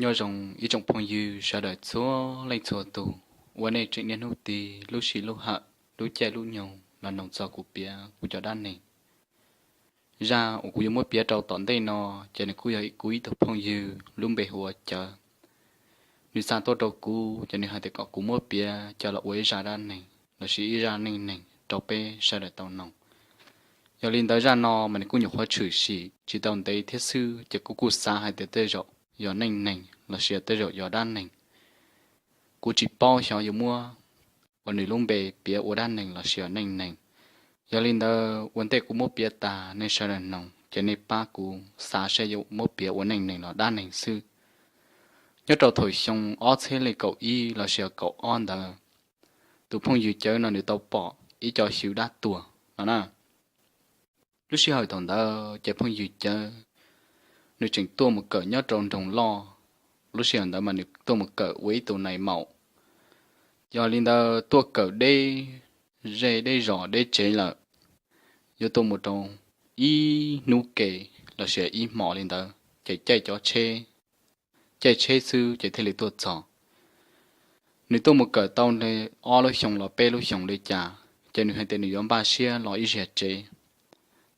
Nyob zoo ib tsoom phooj ywg sawv daws txhua leej txhua tus uas nej tseem niaj hnub tig lub sij lub hawm lub caij lub nyoog los noog txog kuv piav kuv cov dab neeg. Zaj uas kuv yuav muab piav rau tom ntej no ces nws kuj yog kuv ib tug phooj ywg lub npe hu ua Cawv. Nws xa tuaj rau kuv ces nws hais tias kom kuv muab piav coj los ua ib zaj dab neeg lossis ib zaj neej neeg rau peb sawv daws tau noog. Yog li ntawd zaj no mas nws kuj nyuam qhuav tshwm sim tsis tau ntev thiab xwb ces kuv kuj xav hais tias tej zaum yog neej neeg lossis tej zaum yog dab neeg. Kuv tsis paub xyov yuav muab ua nws lub npe piav ua dab neeg lossis yog neej neeg. Yog li ntawd ua ntej kuv muab piav tas nej sawv daws noog ces nej pab kuv xav saib yuav muab piav ua neej neeg los dab neeg xwb. Nyob rau thaum xyoo ob txhiab li kaum ib lossis yog kaum ob ntawd, tus phooj ywg Cawv no nws tau pom ib co xyw dab tuag no na. Lub sij hawm thaum ntawd ces phooj ywg Cawv nws tseem tuaj mus kawm nyob rau nroog loj. Lub sij hawm ntawd mas nws tuaj mus kawm ua ib tug nais maum. Yog li ntawd tuaj kawm deb zej deb zos deb tsev lawm, yuav tuaj mus rau ib hnub ke lossis ib hmo li ntawd ces caij cov tsheb, caij tsheb xwb ces thiaj li tuaj txog. Nws tuaj mus kawm tau li ob lub xyoos los peb lub xyoos li cas ces nws hais tias nws yuav npaj siab los ib zaug tsev.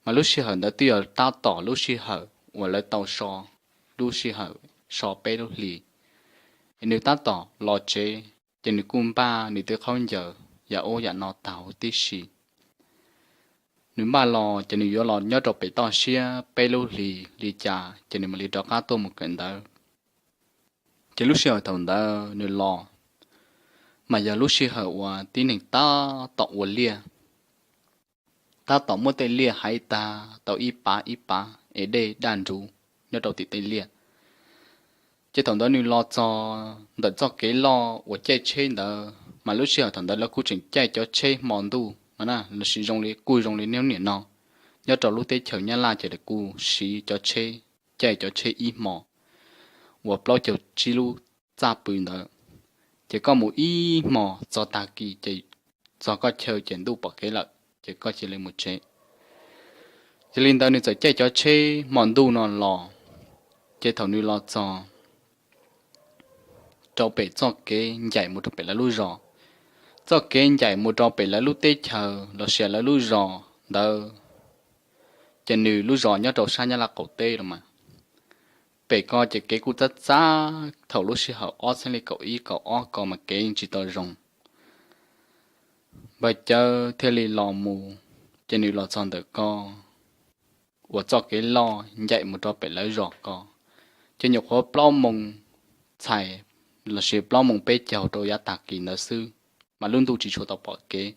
Mas lub sij hawm ntawd twb yog tab tom lub sij hawm uas lawv tau so, lub sij hawm so peb lub hlis. Es nws tab tom los tsev ces nws kuj npaj nws tej khaub ncaws yam ub yam no tag huv tib si. Nws npaj los ces nws yuav los nyob rau pem toj siab peb lub hlis li cas ces nws mam li rov qab tuaj mus kawm ntawv. Ces lub sij hawm thaum ntawd nws los mas yog lub sij hawm uas tib neeg tab tom ua liaj, tab tom muab tej liaj haiv tag tau ib pav ib pav es dej daj nruv nyob rau tim tej liaj. Ces thaum ntawd nws los txog ntawm txoj kev loj uas caij tsheb ntawd mas lub sij hawm thaum ntawd lawv kuj tseem caij cov tsheb hmo ntuj no na, lossis zoo li kuj zoo li niaj hnub niam no nyob rau lub teb chaws Nyab Laj ces lawv kuj siv cov tsheb, caij cov tsheb ib hmo uas plaub caug tsib lub txaj pw ntawd. Ces koj mus ib hmo txog tag kis ces txog koj chaw ces ntuj pom kev lawm ces koj cia li mus tsev. Yog li ntawd nws txawm caij cov tsheb hmo ntuj no los, ces thaum nws los txog rau pem txoj kev ncaim mus rau pem lawv lub zos, txoj kev ncaim mus rau pem lawv lub teb chaws lossis lawv lub zos ntawd, ces nws lub zos nyob rau sab Nyab Laj qaum teb los mas. Pem ko ces kev kuj txab txab, thaum lub sij hawm ob txhiab li kaum ib kaum ob ko mas kev yeej tsis tau zoo. Npawg Cawv thiaj li los mus, ces nws los txog ntawm ko uas txoj kev loj ncaim mus rau pem lawv zos ko, ces nyuam qhuav plaub moos txhais lossis plaub moos peb caug rau yav tag kis ntawd xwb, mas lub ntuj tsis tshua tau pom kev.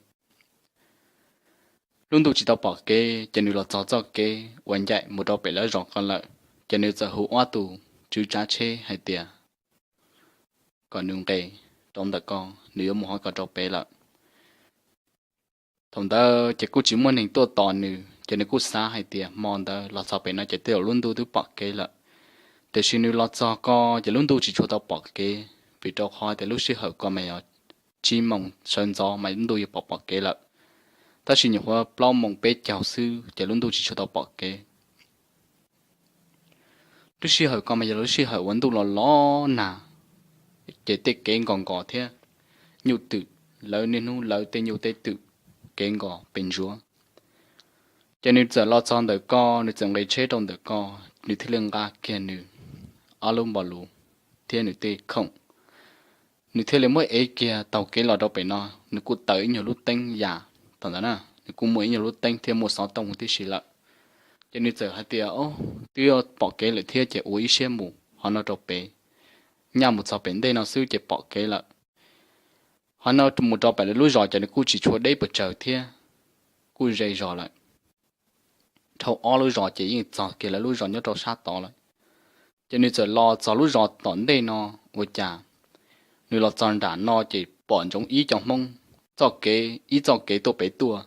Lub ntuj tsis tau pom kev ces nws los txog txoj kev uas ncaim mus rau pem lawv zos ko lawm, ces nws txawm hu ob tus tswv tsav tsheb hais tias kom nws nqes rau ntawm ko, nws yuav mus hov ko rau pem lawm. Thaum ntawd ces kuj tsis muaj neeg tuaj tos nws, ces nws kuj xav hais tias hmo ntawd los txog pem no ces tej zaum lub ntuj twb pom kev lawm. Tiam sis nws los txog ko ces lub ntuj tsis tshua tau pom kev, vim rau qhov tias lub sij hawm ko mas yog tsib moos sawv ntxov mas lub ntuj yuav pom pom kev lawm. Tab sis nyuam qhuav plaub moos peb caug xwb ces lub ntuj tsis tshua tau pom kev. Lub sij hawm ko mas yog lub sij hawm uas ntuj los los nag, ces tej kev nkos nkos thiab nyuj twm, lawv niaj hnub lawv tej nyuj tej twm, kev nkos pes ntsuav. Ces nws txawm los txog ntawm ko, nws txawm nqes tsheb rau ntawm ko, nws thiaj li nqa kiag nws ob lub npo lus thiab nws tej khoom, nws thiaj li muab ev kiag taug kev los rau pem no. Nws kuj taws ib nyuag lub teeb yas, thaum ntawd na nws kuj muaj ib nyuag lub teeb thiab muaj xov tooj huv tib si lawm. Ces nws txawm hais tias, o, twb pom kev lawm thiab ces ua ib siab mus hov no rau pem, nyaj mus txog pem ntej no xwb ces pom kev lawm. Hov no mus rau pem lawv lub zos ces nws kuj tsis tshua deb pes tsawg thiab, kuj ze zos lawm. Dhau ob lub zos ces yeej txog kiag lawv lub zos nyob rau sab tod lawm. Ces nws txawm los txog lub zos tom ntej no, ua cas nws los txog nram no ces pom ntsoov ib co Hmoob txoj kev, ib txoj kev tuaj pem tuaj.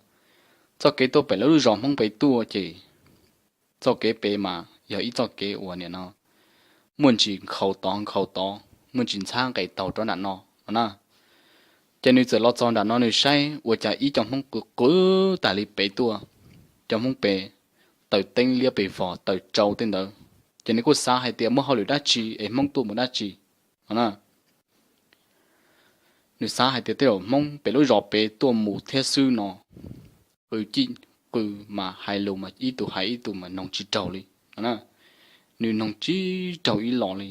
Txoj kev tuaj pem lawv lub zos Hmoob pem tuaj ces txoj kev pem mas yog ib txoj kev uas nim no muaj ntsis nkhaus tod nkhaus tod, muaj ntsis ntxhab nqes taug rau nram no no na. Ces nws txawm los txog nram no nws saib ua cas ib co Hmoob qw qw tas li pem tuaj. Cov Hmoob pem taws teeb liab pes vog taws tsau tej ntawd, Ces nws kuj xav hais tias muaj hauj lwm dab tsi es Hmoob tuaj mus dab tsi no na. Nws xav hais tias tej zaum Hmoob pem lub zos pem tuaj mus thiab xwb no, qw cij qw mas hais lus mas ib tug hais ib tug mas noog tsis raug li no na. Nws noog tsis raug ib los li,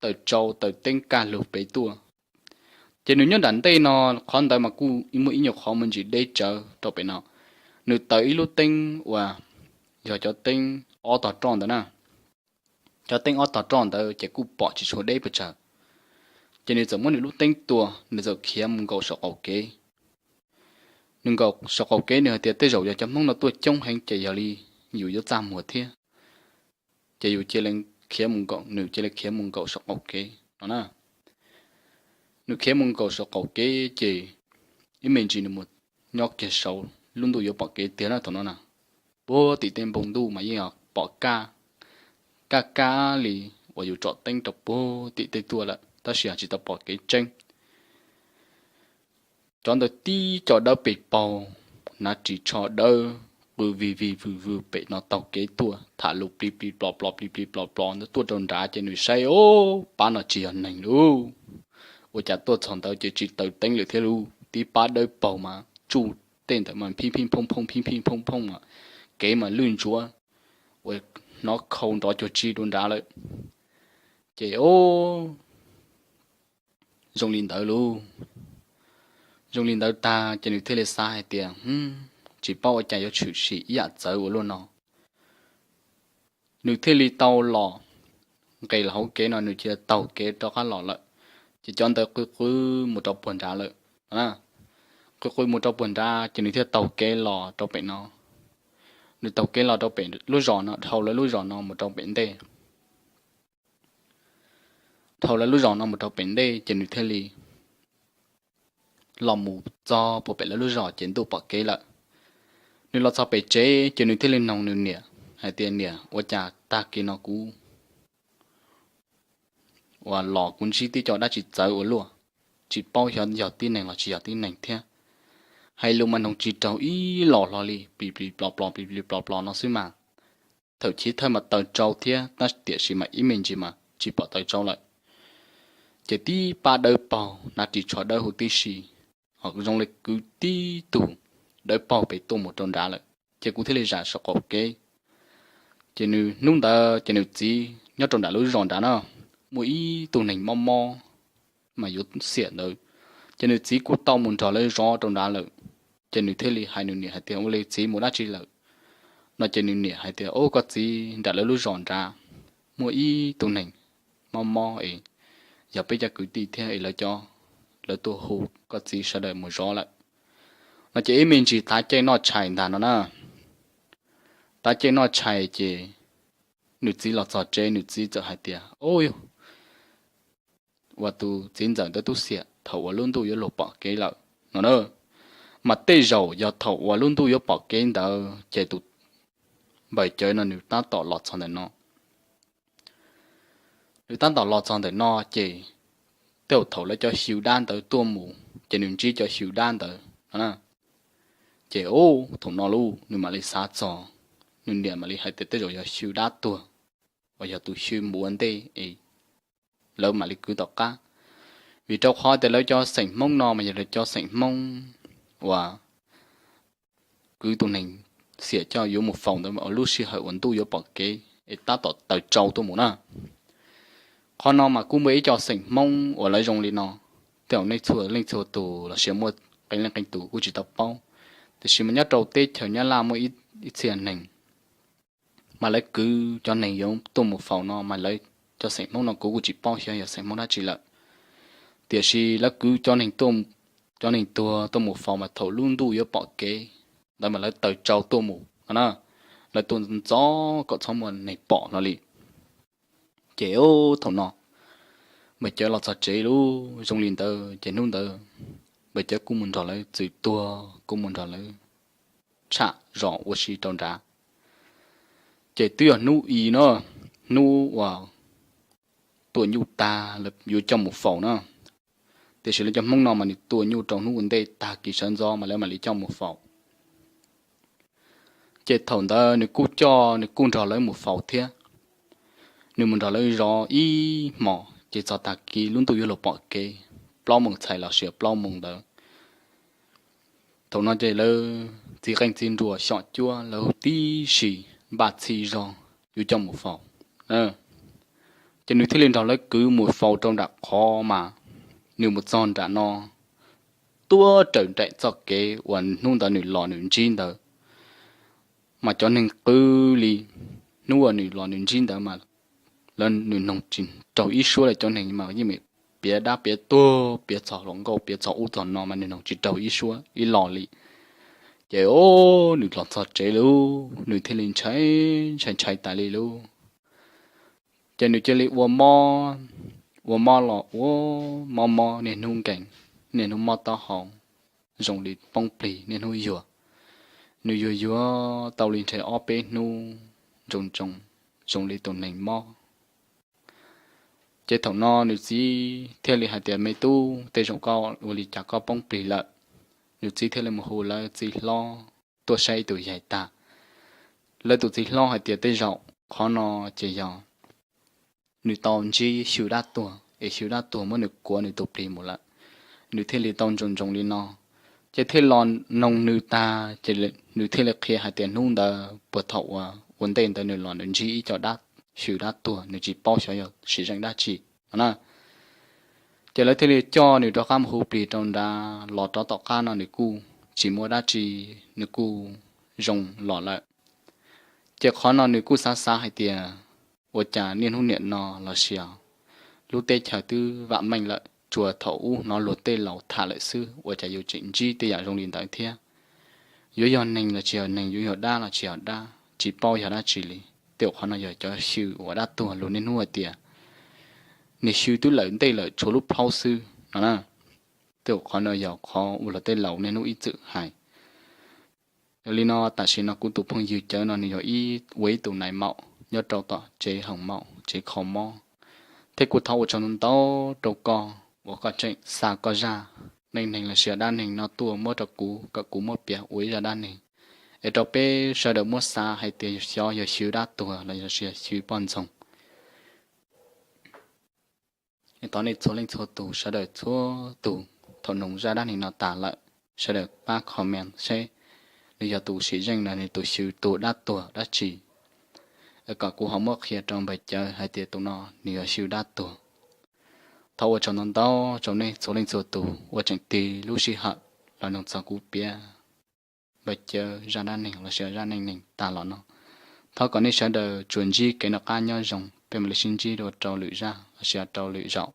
taws tsau taws teeb kaj lug pem tuaj. Ces nws nyob nram ntej no, qhov ntawd mas kuj muaj ib nyuag qhov muaj ntsis deb tsawv rau pem no. Nws taws ib lub teeb uas yog cov teeb ob tog roj ntawd na. Cov teeb ob tog roj ntawd ces kuj pom tsis tshua deb pes tsawg. Ces nws txawm muab nws lub teeb tua, nws txawm khiav mus nkaum saum qaum kev. Nws nkaum saum qaum kev, nws hais tias tej zaum yog cov Hmoob no tuaj coob heev ces yog li yus yuav txaj muag thiab. Ces yus cia li khiav mus nkaum, nws cia li khiav mus nkaum saum qaum kev no na. Nws khiav mus nkaum saum qaum kev ces ib me ntsis nws mus nyob kiag saud, lub ntuj yuav pom kev tiag na thaum no na. Puag tim tej npoo ntuj mas yeej pom kaj, kaj kaj li uas yus tsom teeb rau puag tim tej tuaj lawm, tab sis tsis tau pom kev tseeb. Cov ntawd tib co dawb pes paug, hnav ris tsho dawb, qw vig vig vwg vwg pem no taug kev tuaj, tham lus plig plig plos plos plig plig plos plos ntawd tuaj rau nrad ces nws saib, o, pab no tsis yog neeg lauj, ua cas tuaj txog ntawd ces tsis taws teeb lawm thiab lauj. Tib pab dawb paug mas tsuj tej ntawd mas phij phij phooj phooj phij phij phooj phooj mas kev mas lwj ntsuav, ua hnov khau nrov cuag tsi rau nrad lawm. Ces o, zoo li ntawd lauj. Zoo li ntawd tag ces nws thiaj li xav hais tias, tsis paub ua cas yuav tshwm sim ib yam txawv ua luaj no. Nws thiaj li tau los nqes los hauv kev no, nws cia li taug kev rov qab los lawm. Ces cov ntawd qw qw mus rau puag nrad lawm. Qw qw mus rau puag nrad ces nws thiaj taug kev los rau pem no. Nws taug kev los rau pem lub zos no, dhau lawv lub zos no mus rau pem ntej. Dhau lawv lub zos no mus rau pem ntej ces nws thiaj li los mus txog puag pem lawv lub zos ces ntuj pom kev lawm. Nws los txog pem tsev ces nws thiaj li noog nws niam hais tias, niam, ua cas tag kis no kuv uas los kuv ntsib tib co dab tsi txawv ua luaj, tsis paub xyov yog tib neeg los tsis yog tib neeg thiab. Hais lus mas noog tsis raug ib los hlo li, plis plis plos plos plis plis plos plos no xwb mas. Thaum chiv thawj mas taws tsau thiab tab tiam sis mas ib me ntsis mas tsis pom taws tsau lawm. Ces tib pab dawb paug hnav ris tsho dawb huv tib si, ho zoo li kwv tib tug dawb paug pem tuaj mus rau nrad lawm. Ces kuv thiaj li zam saum qaum kev. Ces nws hnub ntawd ces nws txiv nyob rau nram lub zos nrad na, muaj ib tug neeg mob mob mas yuav xiam ntawd, ces nws txiv kuj tau mus nrog lawv zov rau nrad lawm. Ces nws thiaj li hais nws niam hais tias, ua li txiv mus dab tsi lawm no? Ces nws niam hais tias, o, koj txiv, nram lawv lub zos nrad muaj ib tug neeg mob mob es yog peb cov kwv tij thiab es lawv cov, lawv tuaj hu koj txiv sawv daws mus zov lawm no. Ces ib me ntsis tav caij noj tshais ntag no na. Tav caij noj tshais ces nws txiv los txog tsev, nws txiv txawm hais tias, o, yog uas tus txiv ntxawm ntawd tub xiam thaum uas lub ntuj yuav luag pom kev lawm no na. Mas tej zaum yog thaum uas lub ntuj yuav pom kev ntawd ces tus npawg cawv no nws tab tom los txog ntawm no. Nws tab tom los txog ntawm no ces tej zaum thaum lawv cov xyw dab ntawd tuaj mus ces nws ntsib cov xyw dab ntawd no na. Ces thaum no lauj nws mam li xav txog, nws niam mam li hais tias tej zaum yog xyw dab tuag, uas yog tus xyw mus ua ntej es lawv mam li kwv tom qab. Vim rau qhov tias lawv cov xeem Hmoob no mas yog lawv cov xeem Hmoob uas kwv tus neeg xiam coj yuav mus faus ntawd lub sij hawm uas ntuj yuav pom kev es tab tom taws tsau tuaj mus na. Qhov no mas kuj muaj ib co xeem Hmoob uas lawv zoo li no, tej zaum nej txhua leej txhua tus los sis muaj qee leej qee tus kuj tsis tau paub, tiam sis mas nyob rau teb chaws Nyab Laj muaj ib txhia neeg mas lawv kwv cov neeg yuav tuaj mus faus no mas lawv cov xeem Hmoob no kuv kuj tsis paub xyov yog xeem Hmoob dab tsi lawm. Tiam sis lawv kwv cov neeg tuag tuaj mus faus mas thaum lub ntuj yuav pom kev ntawd mas lawv taws tsau tuaj mus no na, lawv tuaj ntxov kom txhob muaj neeg pom no li. Ces thaum no npawg cawv los txog tsev lauj, zoo li ntawd ces hnub ntawd npawg cawv kuj mus nrog lawv txwm tuag, kuj mus nrog lawv tsham zos ua si rau nrad. Ces twb yog hnub i no, hnub uas tua nyuj tag lawv yuav coj mus faus na, tiam sis lawv cov Hmoob no mas nws tua nyuj rau hnub ua ntej tag kis sawv ntxov mas lawv mam li coj mus faus. Ces thaum ntawd nws kuj coj, nws kuj nrog lawv mus faus thiab. Nws mus nrog lawv zov ib hmos ces txog tag kis lub ntuj yuav luag pom kev, plaub moos txhais los sis plaub moos ntawd. Thaum no ces lawv txiv qeej txiv nruas xyom cuab lawv huv tib si, npaj txhij zog yuav coj mus faus. Ces nws thiaj li nrog lawv kwv mus faus rau nram qhov mas nws mus txog nram no, tuaj raws nraim txoj kev uas hnub ntawd nws los nws ntsib ntawd, mas cov neeg qw li, hnub uas nws los nws ntsib ntawd mas lawv, nws noog tsis raug ib suab li. Cov neeg mas yeej piav dab piav tuag, piav txog hluas nkauj, piav txog ub txog no mas nws noog tsis raug ib suab ib lo li. Ces nws los txog tsev lauj, nws thiaj li ntshai, ntshai ntshai tas li lauj. Ces nws cia li ua mob, ua mob los ua mob mob niaj hnub nkees, niaj hnub mob taub hau, zoo li poob plig niaj hnub yuag. Nws yuag yuag tau li ntshe ob peb hnub, ntsoov ntsoov zoo li tus neeg mob. Ces thaum no nws txiv thiaj li hais tias, Me tub, tej zaum koj ua li cas koj poob plig lawm. Nws txiv thiaj li mus hu lawv txiv hlob tuaj saib ib tus yaig tag. Lawv tus txiv hlob hais tias tej zaum qhov no ces yog nws tau ntsib xyw dab tuag es xyw dab tuag muab nws kuav nws tus plig mus lawm, nws thiaj li tau ntsoov ntsoov li no. Ces thiaj los noog nws tag ces nws thiaj li qhia hais tias hnub ntawd puag thaum uas ua ntej ntawd nws los nws ntsib ib co dab, xyw dab tuag, nws tsis paub xyov yog sim zeej dab tsi no na. Ces lawv thiaj li coj nws rov qab mus hu plig rau nrad, los rov tom qab no nws kuj tsis muaj dab tsi, nws kuj zoo los lawm. Ces qhov no nws kuj xav xav hais tias ua cas niaj hnub niam no los sis lub teb chaws twb vam meej lawm, tsuas thaum ub hnov luag tej laus tham lawm xwb, ua cas yuav tseem ntsib tej yam zoo li ntawd thiab. Yuav yog neeg los tsis yog neeg, yuav yog dab los tsis yog dab, tsis paub yog dab tsi li. Tej zaum qhov no yog cov xyw uas dab tuag luag niaj hnub hais tias nws xyw twb lawm ntej lawm tshuav lub plhaub xwb no na. Tej zaum qhov no yog qhov uas luag tej laus niaj hnub ib txwm hais. Yog li no tam sim no kuv tus phooj ywg Cawv no nws yog ib, ua ib tug nais maum nyob rau tom tsev hoos maum tsev kho mob, thiab kuv thov ua tsaug ntau ntau rau koj uas koj tseem xa koj zaj neej neeg los sis dab neeg no tuaj muab rau kuv kom kuv muab piav ua ib zaj dab neeg, es rau peb sawv daws muab xav hais tias xyov yog xyw dab tuag los yog xyw poj ntxoog. Thov nej txhua leej txhua tus, sawv daws txhua tus, thaum noog zaj dab neeg no tas lawm, sawv daws pab comment seb nws yog tus sim zeej los nws tus xyw tus dab tuag dab tsi, kom kuv ho muab qhia rau npawg Cawv hais tias tus no nws yog xyw dab tuag. Thov ua tsaug ntau ntau rau nej txhua leej txhua tus uas tseem tig lub sij hawm los noog txog kuv piav npawg Cawv zaj dab neeg los sis zaj neej neeg tas los no. Thov kom nej sawv daws tsuas ntsib kev noj qab nyob zoo, peb mam li sib ntsib dua rau lwm zaj los sis rau lwm zaus.